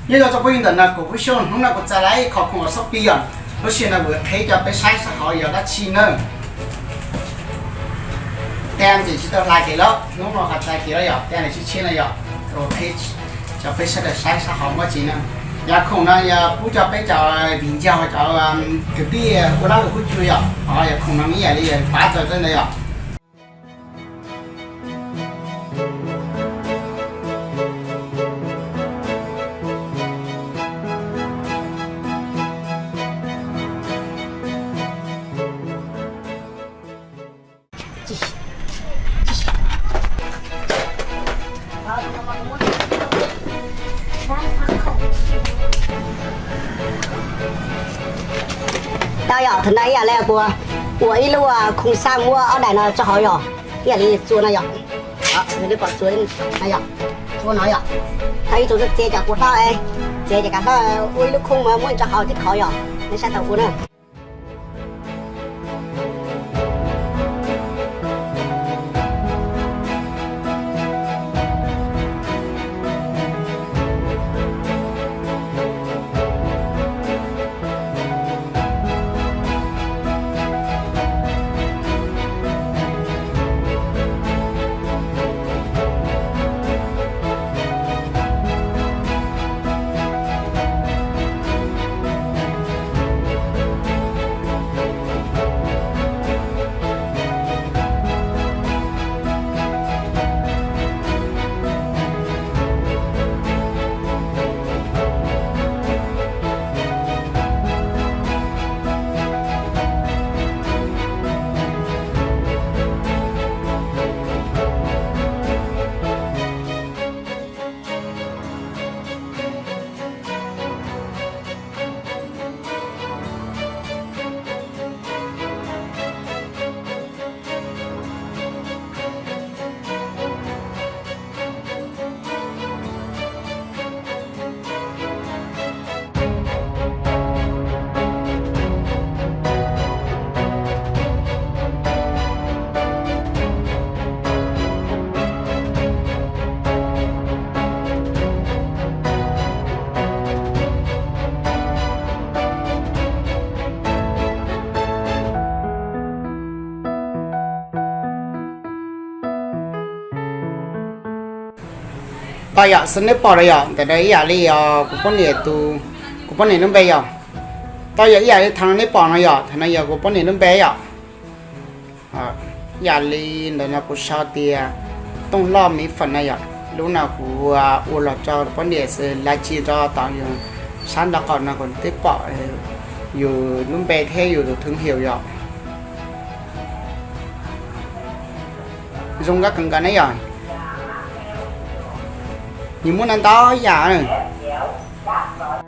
Nyob zoo txog phooj ywg ntawm no, kuv Phooj Xyooj, hnub no kuv txais tau ib qho khoom Shopee yom. Lub sij hawm no kuv qhia cov peb saib sab hauv yog dab tsi na. Tag ces tsis tau hlais kev lawm, hnub no qhov txais kev lawm yom, tag nws tshiab tshiab no yom. Kuv qhia cov peb sawv daws saib sab hauv muaj tsi na. Yog khoom no yog pub cov peb cov viv ncaus, cov kwv tij ua dab ua qhua yom. Ho yog khoom no ib yam li yog pab tau tej ntawd yom. Tau yom, thaum no ib yam li kuv ua ib lub khoom xaj muab ob daim no tso hauv yom, ib yam li txua no yom. Nws li pom txua no yom, txua no yom. Tau ib tug txiav cov puas hlab, txiav cov kav hlab ua ib lub khoom muab tso hauv tib khov yom, nej saib tau ua na. Tau yom, xws neb pom no yom, ntawm no ib yam li yog kuv poj niam tus, kuv poj niam lub npe yom. Tau yog ib yam li thaum no neb pom no yom, thaum no yog kuv poj niam lub npe yom. Ib yam li ntawm no kuv sau tias Tooj Loj Mim Fam no yom. Lub no kuv ua los rau poj niam xwb, lab tsis rau tom yus sab nraub qaum no kom neb pom yus lub npe thiab yus tus thwv hiam yom. Zoo nkauj kawg nkaus ne yom. Nws muaj ntau ntau yam.